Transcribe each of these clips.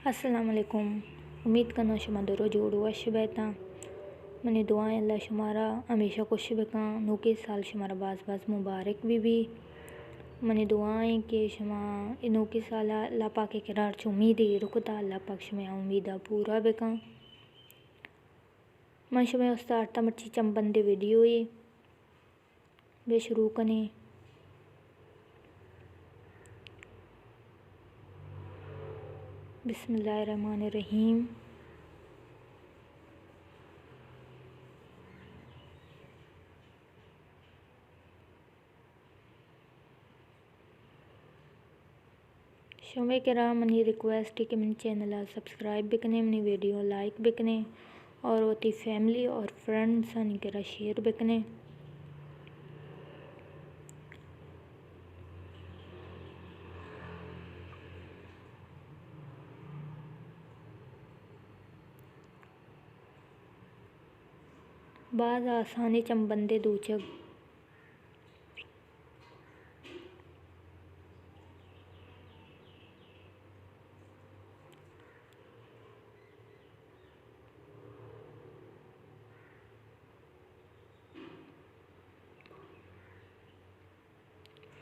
السلام علیکم۔ امید کناں شما درو جوڑ وش بیتاں۔ منی دعائیں اللہ شمارا ہمیشہ خوش بکاں۔ نوکیں سال شمارا باز باز مبارک بی بی۔ منی دعائیں کہ شما اے نوکیں سالا اللہ پاک ءِ کرا ہرچ امیدے ایر کتا، اللہ پاک شمئے امیدا پورا بکاں۔ من شمئے واستا آرتا مرچی چمبندے ویڈیوے۔ بیا شروع کنیں۔ بسم اللہ الرحمن الرحیم۔ شمے کرا منی ریکویسٹ ہے کہ منی چینل ءَ سبسکرائب بکنے، منی ویڈیو لائک بکنے اور وتی فیملی اور فرینڈز آنی کرا شیئر بکنے۔ باز آسانے چمبندے دوچگ۔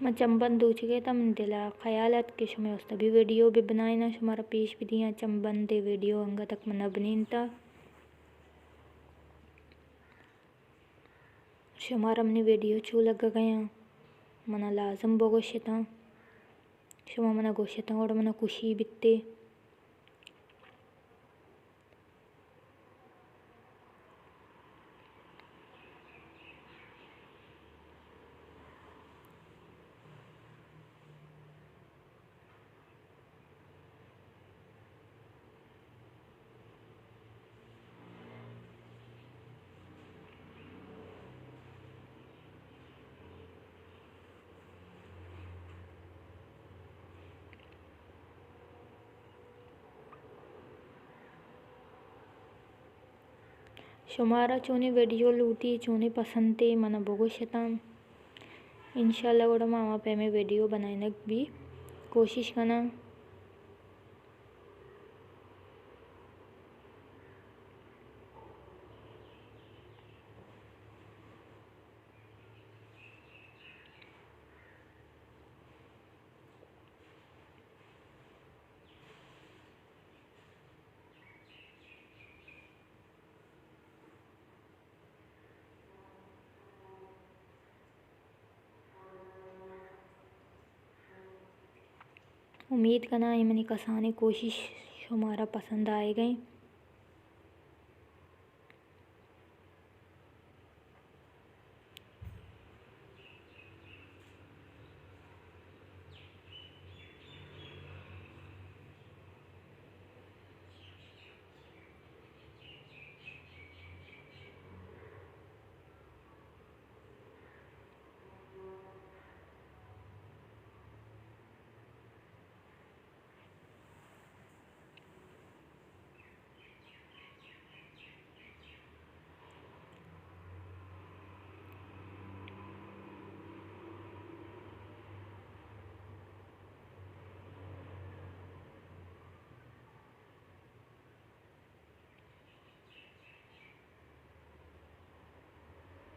من چمبند دوچگے تاں، من دل ءَ خیال ات کہ شمئے واستا بھی ویڈیو بہ بنائیناں، شمارا پیش بدیاں۔ چمبندے ویڈیو انگت تک من نہ بنینتا۔ شمارا منی ویڈیو چو لگگیاں، منا لازم بگوشتاں۔ شما منا گوشتاں، گڑا منا خوشی بیتے۔ شمارا چونیں ویڈیو لوٹی، چونیں پسند تے، منا بگوشتاں۔ انشاءاللہ گڑا ما ہما پیمیں ویڈیو بنائینگ بی کوشش کناں۔ امید کناں اے منی کسانیں کوشش شمارا پسند آئیگ ایں۔